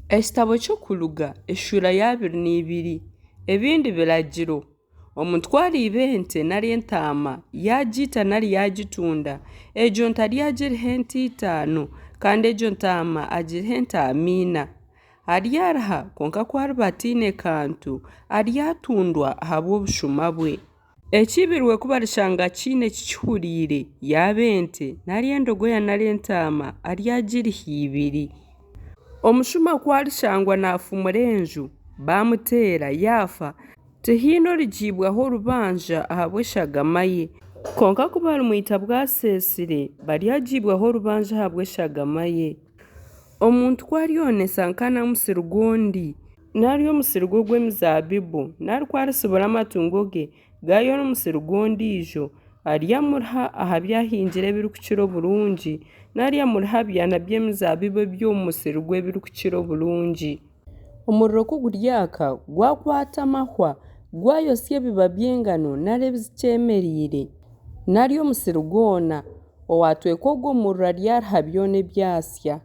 Ekitabo ky'Okuruga eshuura ya 22. Ebindi biragiro. Omuntu ku ariiba ente nari entaama, yaagiita nari yaagitunda, egyo nte aryagiriha ente itaano, kandi egyo ntaama agirihe entaama ina. Aryariha, kwonka ku ariba ataine kantu, aryatundwa ahabw'obushuma bwe. Ekiibirwe ku barishanga kiine ekikihuriire, yaaba ente nari endogoya nari entaama, aryagiriha ibiri. Omushuma ku arishangwa naafumura enju, baamuteera, yaafa, tihaine origiibwaho orubanja ahabw'eshagama ye. Kwonka ku barimwita bwaseesire, baryagiibwaho orubanja ahabw'eshagama ye. Omuntu ku aryonesa nkana omusiri gw'ondi, nari omusiri gwe gw'emizaabibu, nari ku aritsibura amatungo ge, gaayona omusiri gw'ondiijo, aryamuriha aha bi ahingire ebirikukira oburungi, nari amurihe aha byana by'emizaabibu eby'omu musiri gwe ebirikukira oburungi. Omuriro ku guryaka, gwakwata amahwa, gwayotsya ebiba by'engano nari ezikyemereire, nari omusiri gwona, owaatwekwa ogwo muriro aryariha byona ebyasya.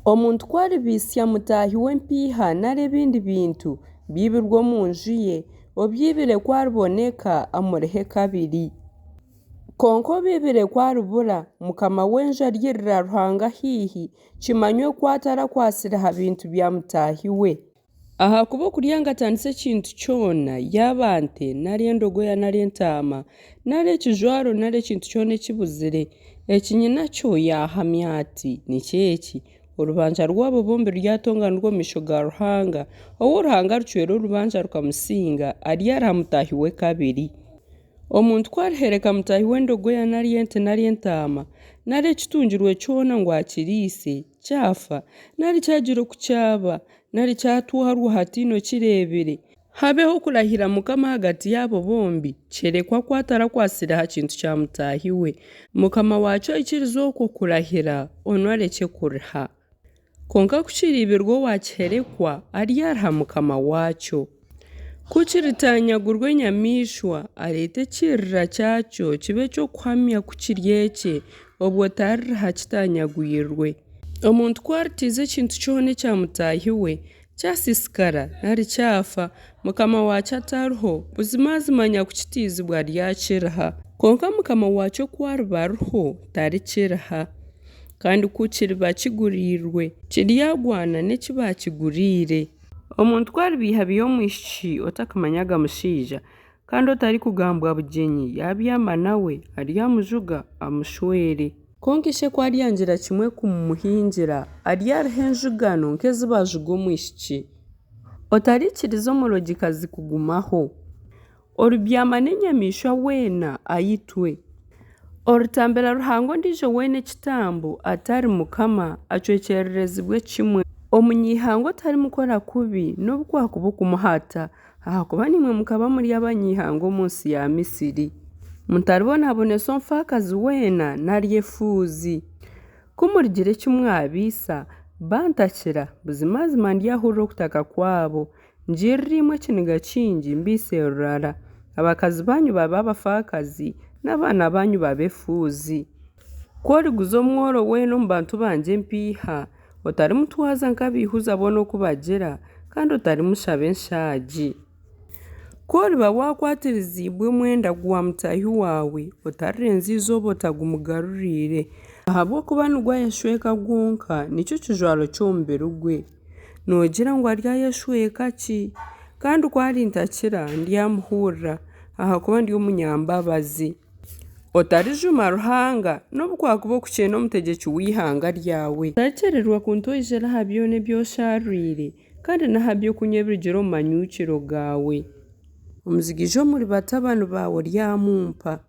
Omuntu ku aribaisa mutaahi we empiiha nari ebindi bintu biibirwe omu nju ye, obiibire ku ariboneka, amurihe kabiri. Kwonka obiibire ku aribura, mukama w'enju aryairira Ruhanga haihi, kimanywe ku atarakwatsire ha bintu bya mutaahi we. Ahakuba okuryangatanisa ekintu kyona, yaaba nte nari endogoya nari entaama, nari ekijwaro nari ekintu kyona ekibuzire, eki nyinakyo yaahamya ati, Nikyo eki, orubanja rwabo bombi ruryatonganirwa omu maisho ga Ruhanga, ou Ruhanga aricwera orubanja rukamusinga, aryariha mutaahi we kabiri. Omuntu ku arihereka mutaahi we endogoya nari ente nari entaama, nari ekitungirwe kyona ngu akiriise, kyafa, nari kyagira oku kyaba, nari kyatwarwa hataine okireebire, habeho okurahira Mukama ahagati yaabo bombi, kyerekwa ku atarakwatsire ha kintu kya mutaahi we, mukama waakyo aikirize okwo kurahira, onu arekye kuriha. Kwonka ku kiriibirwa owaakiherekwa, aryariha mukama waakyo. Ku kiritaanyagurwa enyamaishwa, areete ekirira kyakyo kibe eky'okuhamya ku kiri ekye, obwo taririha kitaanyagwirwe. Omuntu ku aritiiza ekintu kyona ekya mutaahi we, kyasiisikara nari kyafa, mukama waakyo atariho, buzimazima nyakukitiizibwa aryakiriha. Kwonka mukama waakyo ku ariba ariho, tarikiriha. Kandi ku kiriba kiguriirwe, kiryagwana n'eki baakiguriire. Omuntu ku aribeihabeiha omwishiki otakamanyaga mushaija, kandi otarikugambwa bugyenyi, yaabyama nawe, aryamujuga, amushwere. Kwonka ishe ku aryangira kimwe kumumuhingira, aryariha enjugano nk'ezi bajuga omwishiki. Otariikiriza omurogikazi kugumaho. Oribyama n'enyamaishwa weena aitwe. Oritambira ruhanga ondiijo weena ekitambo atari Mukama, acwekyererezibwe kimwe. Omunyaihanga otarimukora kubi, nobu kwakuba okumuhata, ahakuba naimwe mukaba muri abanyaihanga omu nsi ya Misiri. Mutaribonabonesa omufaakazi weena nari efuuzi. Ku murigira eki mwabaitsa, bantakira, buzimazima ndyahurira okutaka kwabo, Ngirire imwe ekiniga kingi, mbaitse rurara. Abakazi baanyu babe abafaakazi, n'abaana baanyu babe efuuzi. Ku origuza omworo weena omu bantu bangye empiiha, otarimutwaza nk'abaihuza boona oku bagira, kandi otarimushaba enshaagi. Ku oriba waakwatiriziibwe omwenda gwa mutaahi waawe, otarirenza eizooba otagumugaruriire, ahabw'okuba nigwo ayeshweka gwonka, nikyo kijwaro ky'omubiri gwe. Noogira ngu aryayeshweka ki? Kandi ku arintakira, ndyamuhurira, ahakuba ndi omunyambabazi. Otarijuma Ruhanga, nobu kwakuba okukyeena omutegyeki w'eihanga ryawe. Otarikyerererwa kuntoijera aha byona ebi oshaarwire, kandi n'aha by'okunywa ebirugire omu manyuukiro gaawe. Omujigaijo omuri batabani baawe oryamumpa.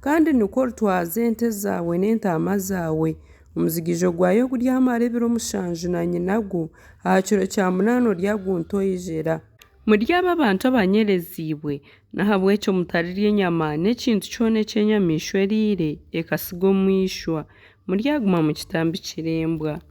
Kandi nikwo oritwaza ente zaawe n'entaama zaawe. Omujigaijo gwayo guryamara ebiro mushanju na nyinagwo, aha kiro kya munaana oryaguntoijera. Muryaba abantu abanyereziibwe, n'ahabw'ekyo mutarirya enyama n'ekintu kyona eki enyamaishwa eriire ekatsiga omu ishwa, muryaguma mukitambikire embwa.